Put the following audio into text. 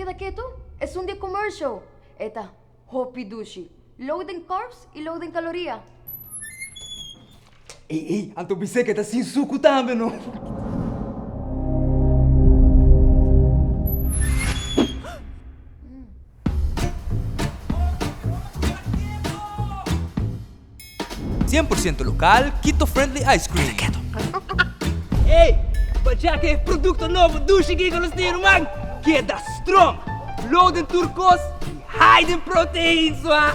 keda ketu? Esun di e commercial. E ta hopi dushi. Low den carbs i low den caloria. Ey ey, anto bis'é ke ta sin suku tambe no. 100% lokal, Keto Friendly Ice Cream. Keda keto. Ey, pa chak e produkto nobo dushi kiko nos tin ruman. Keda strong, low den tur kos i high den protein sua.